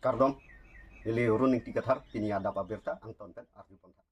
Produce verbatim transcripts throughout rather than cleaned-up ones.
Kardom, neli Roningti Kathar, pini adap abirta angton pen arju pon tha.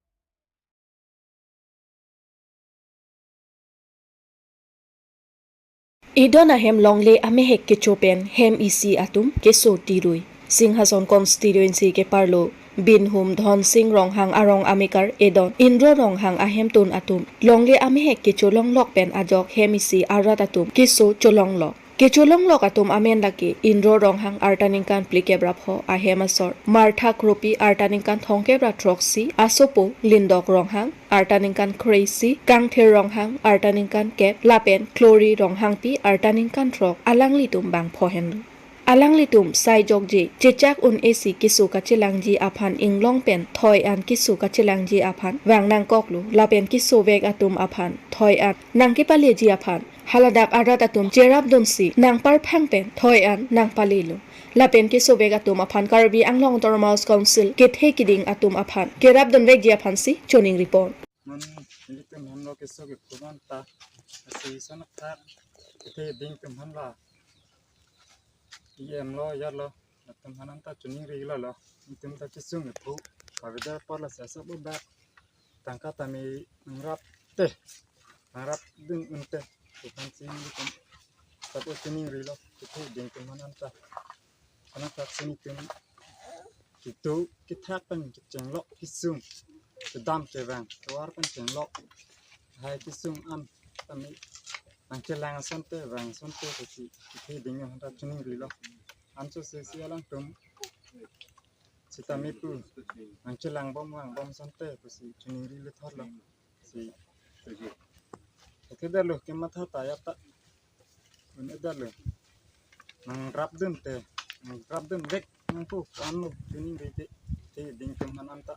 Edon ahem longle amehek kecho pen hem isi atum keso tirui. Singhason constituency keparlo Binhum Dhonsing Ronghang arong amekar edon Indro Ronghang ahemtun atum longle amehek kecho longlok pen ajok hem isi arat atum keso cholonglok. Kecho longlok atum amen lake Indro Ronghang arta ningkan phlikep ra pho ahem asor, Martha Kropi arta ningkan thomkep ra throksi, asopo Lindok Ronghang arta ningkan kre-isi, Kangthir Ronghang arta ningkan kep, lapen Klori Ronghangpi arta ningkan throk alanglitum bang pho henlo. Alanglitum sai jokje chechak un-e si keso kachelangji aphan inglong pen thoi an keso kachelangji aphan vang nangkoklo, lapen kesovek atum aphan thoi an nangkepaleji aphan haladak arat atum cherapdunsi nangparphang pen thoi an nangpalelo. Lapen kesovek atum aphan Karbi Anglong Autonomous Council kethe kiding atum aphan kerapdunvekji aphansi choningri pon. Non nelitum hemlo keso kephu anta, lasi sonak thak kethe ding atum hemla, E M lo, yar lo, latum aphan anta choningri lo lo. Nelitum ta kesung kephu, kavidar apor lasi asap bak tangka tame nangrap te, nangrapdun un te, pu aphansi nelitum sabo choningrilo, kethe ding atum aphan anta. Karena vaksin itum kitu kithak pen kechenglok kesung, kedam kevang, tovar pen chenglok, hai kesung an tame nangchelang asonte, vang asonte pusi kethe ding atum aphan ta choningrilo. Anso sesi alangtum sitame pu nangchelang bom vang bom asonte pusi choningrilo thotlo. Si, ethedetlo, kematha ta ajat ta un-edetlo. Nangrapdun te, nangrapdunvek nangpu anlo, choningri te, kethe ding atum aphan anta.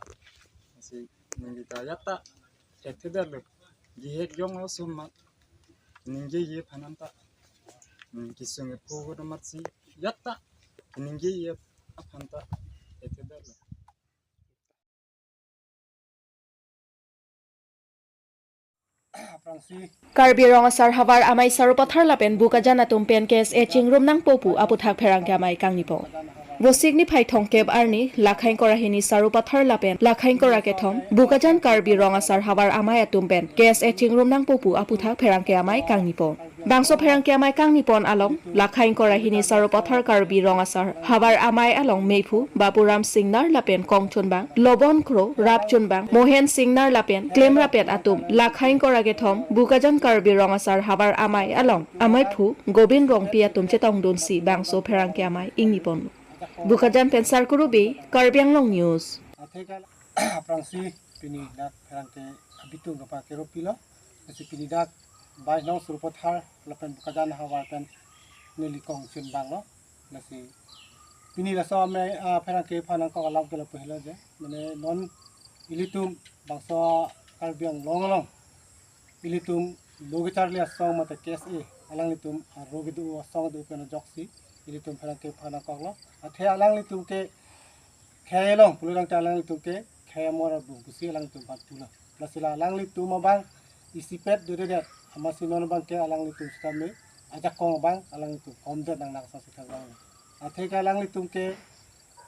Si neli ta ajat ta ethedetlo. Jihek jong lo sum ma ningjeji aphan anta. Hmm, kesung kephu amat si ajat ta ningjeji aphan ta ethedetlo. Karbi Rong Asar Havar Amei Sarupathar lapen Bokajan atum pen K S A chingrum nangpo pu aputhak pherangke amei kangni pon. Vosik niphai thomkep arni, lakhai ingkoi ra hini Sarupathar lapen lakhai ingkoi ra kethom Bokajan Karbi Rong Asar Havar Amei atum pen K S A chingrum nangpo pu aputhak pherangke amei kangni pon. Bangso pherangke amei kangni pon along, lakhai ingkoi ra hini Sarupathar Karbi Rong Asar Havar Amei along meiphu Bapuram Singnar lapen kongchunbang Lobon Kro, rapchunbang Mohen Singnar lapen klemrapet atum, lakhai ingkoi ra kethom Bokajan Karbi Rong Asar Havar Amei along ameiphu Gobin Rongpi atum chetongdunsi bangso pherangke amei ingni pon. Bokajan pen Sarkuru Bey, Karbi Anglong News. Aphrangsi pini dak pherangke abitung kapakero pilo, lasi pini dak bai nong Sarupathar lapen Bokajan havar pen neli kongchunbang lo, lasi pini laso amei, ah, pherangke aphan nangkok alam ke lapu helo je, mane non ilitum bangso Karbi Anglong along ilitum lo kacharli asong mate K S A, alanglitum aro kedo asong do pen ajoksi ilitum pherangke aphan nangkoklo. Athe alanglitum ke khei along pulo tangte alanglitum ke khei amor abu pusi alanglitum aphan pulo. Lasi la alanglitum abang isipet dodedet, amatsi non abang ke alanglitum sitame ajakong abang alanglitum komdet nang nang sa sitang abang. Athe ke alanglitum ke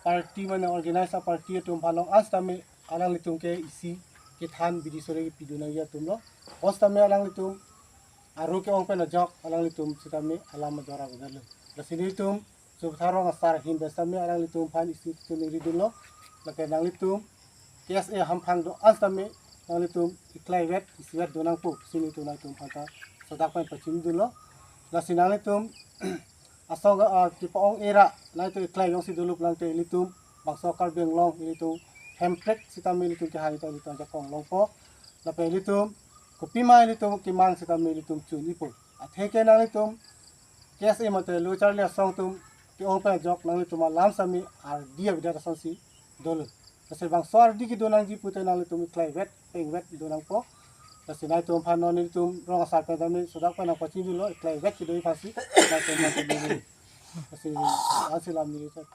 party mane organize a-party atum aphan long an sitame alanglitum ke isi kethan bidi sore kepidun nangji atum lo. Hos sitame alanglitum aro ke-ong pen ajok alanglitum sitame alam ajora benar lo. Lasi nelitum Sarupathar Rong Asar ahin pen sitame alanglitum aphan isi choningridunlo. Lake nanglitum K S A hamphang do an sitame nanglitum iklai vet, isi vet do nangpo pusi nelitum nangtum aphan ta sodak pen pachini dunlo. Lasi nanglitum asong, ah, kepa-ong era nangtum iklai jongsi dolo pulo tangte ilitum bangso Karbi Anglong ilitum Hemprek sitame ilitum kehang ta ilitum ajakong longpo. Lapen ilitum kopima ilitum kemang sitame ilitum chun-ipo. Athe ke nanglitum K S A mate lo kacharli asong atum ke-ong pen ajok nanglitum alam sitame ardi avedet asonsi dolo. Lasi bangso ardi kedo nangji pute nanglitum iklai vet, peng vet do nangpo. Lasi nangtum aphan non nelitum Rong Asar pen tame sodak pen nangpachini dunlo, iklai vet kedo aphansi nangtum aphan kedo neli. Lasi ansi lam neli chot.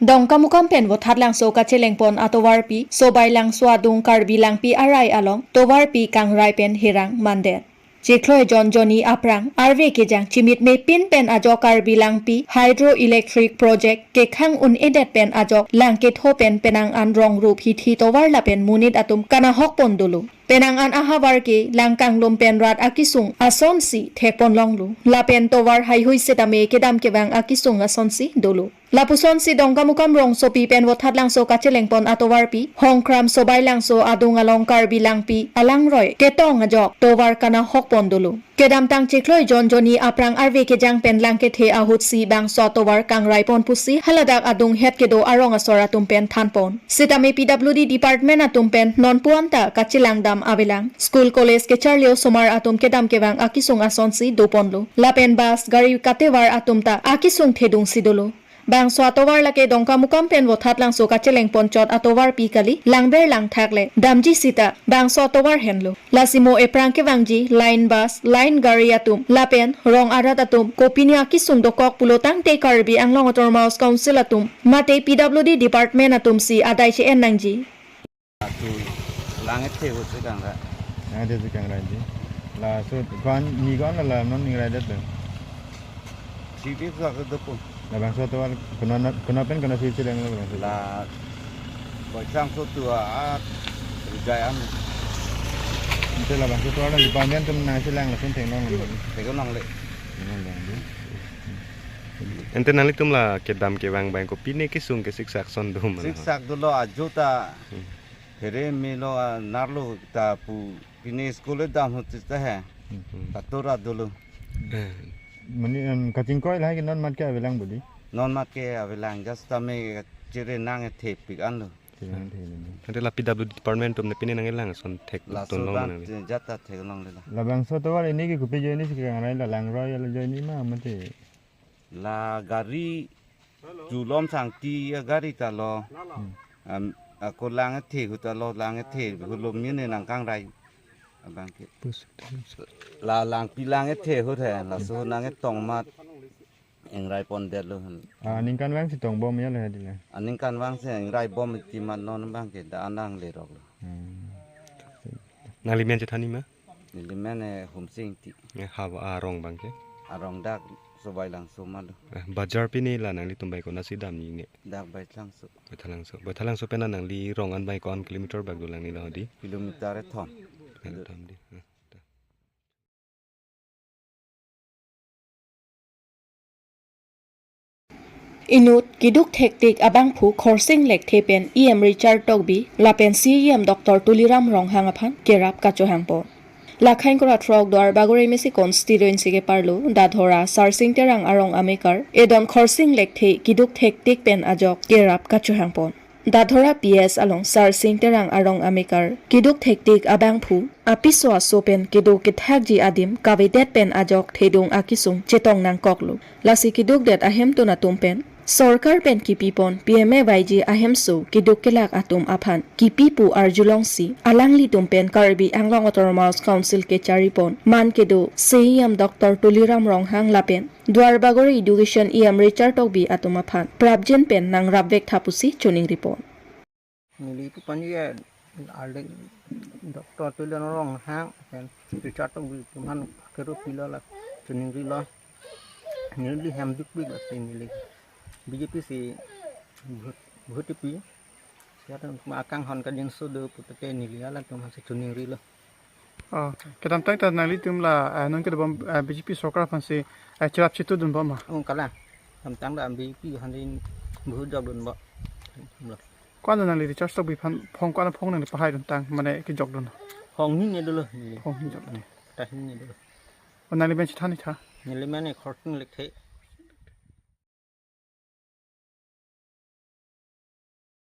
Dongkamukam pen Vothatlangso kachelengpon atovarpi Sobailangso adung Karbi Langpi arai along tovarpi kangrai pen hirang mandet. Chiklo ejon jonni aphrang arve kejang chimitme pin pen ajok Karbi Langpi Hydroelectric Project kekhang un-edet pen ajok lang ketho pen penang an rong rup hithi tovar lapen monit atum kanahok pon dolo. Penang an ahavar ke lang kanglum pen rat akesung asonsi thek pon longlo. Lapen tovar haihui setame kedam kevang akesung asonsi dolo. Lapusonsi Dongkamukam rongsopi pen Vothatlangso kacheleng pon atovarpi Hongkram Sobailangso adung along Karbi Langpi alangroi ketong ajok tovar kanahok pon dolo. Kedamtang chiklo ejon jonni aphrang arve kejang pen lang kethe ahutsi bangso atovar kangrai pon pusi haladak adung het kedo arong asor atum pen than pon. Setame P W D department atum pen non puan ta kachelang dam avelang. School college kecharli osomar atum kedam kevang akesung asonsi do ponlo. Lapen bus gari katevar atum ta akesung thedungsi dolo. Bangso atovar lake Dongkamukam pen Vothatlangso kacheleng pon chot atovarpi kali, langber langthak le damji sita bangso atovar henlo. Lasi mo ephrang kevangji line bus, line gari atum lapen rong arat atum kopine akesung dokok pulo tangte Karbi Anglong Autonomous Council atum mate P W D department atumsi adai che-en nangji. Atu lang kethe ahut si kangrai. Lang kethe ahut si kangrai ji. Laso ko-an ni ko-an la non ingrai det pen? Sidi sa ke dopo. Labangso atovar konat, konat pen konatsi chelanglo labangso? La Baithalangso atovar, Rijai an. Ante labangso atovar department atum nangchelang lason theklong. Theklong le. Theklong lang ji. Ante nanglitum la kedam kevang abang kopine kesung ke siksak ason do ma? Siksak dolo ajo ta. Hmm. Phere melo, ah, nerlo ta pu pine school dam ahut ta he. Hmm. Katora dolo. Eh. Mane, em, kachingkoi lahai ke non mat ke avelang bodi? Non mat ke avelang, just tame chere nangkethe pik anlo. Chere nangkethe lo. Ante la P W D department atum ne pine nangkelang ason thek laso ton long dan nang. Jat ta theklong le la. Labangso atovar ini ke kopi ajoinesi kangrai, la langroi ajoine ma mate? La gari Julom Sangti agari ta lo. Hmm. Am, ako lang kethe ahut ta lo, lang kethe ahut lo mene nangkangrai abang ke. Pus. La Langpi lang kethe ahut he, laso nangketong amat ingrai pon detlo. Ah, aningkanvang si tongbom ya le dile. Aningkanvang si ingrai bom ti amat non abang ke dak nangleroklo. Hmm. Nangli men chethan ma? Neli men, eh, Homsing Ingti. Eh, ha, arong abang ke? Arong dak Sobailangso ma lo. Eh, bajar pine la nanglitum abang konatsi damji ne? Dak Baithalangso. Baithalangso. Baithalangso pen nangli rong an abang ko-an kilometer bak dolang ne la hodi? Kilometer kethom. Kethom di. Eh, ta. Inut keduk thektik abangphu Khorsing Lekthe pen E M Richard Tokbi lapen C E M Doctor Tuliram Ronghang aphan kerap kachohang pon. Lakhang kora throk Duarbagori M A C constituency keparlo Dadhora Sarsing Terang arong amekar Edon Khorsing Lekthe keduk thektik pen ajok kerap kachohang pon. Dadhora P S along Sarsing Terang arong amekar keduk thektik abangphu apiso aso pen kedo kethakji adim kavedet pen ajok thedung akesung chetong nangkoklo. Lasi kedukdet ahemtun atum pen sorkar pen kipi pon P M A Y G ahemso keduk kelak atum aphan kipi pu arjulongsi alanglitum pen Karbi Anglong Autonomous Council kechari pon man kedo C E M Doctor Tuliram Ronghang lapen Duarbagori Education E M Richard Tokbi atum aphan prapjin pen nangrapvek tha pusi choningri pon. Neli pu pani ya, alde Doctor Tuliram Ronghang pen Richard Tokbi atum aphan kero pilo la choningrilo. Neli hem dukpik lasi neli B J P si vote, vote pi. Siat ma akanghon kangjinso do pulote neli halatum aphansi choningrilo. Oh, kedamtang ta nanglitum la, eh, non kedobom, eh, B J P sorkar aphansi, eh, cherap chetudunbom ma? Oh, kalang. Kedamtang ta B J P aphansi vote jokdunbom. Ko-an nangli Richard Tokbi aphan phong, ko-an phong nangli pahaidun tang, mane kejokdun? Phong hini dolo. Phong hini jokdun. Ta hini dolo. Oh, nangli men chethan tha? Neli men Khorsing Lekthe.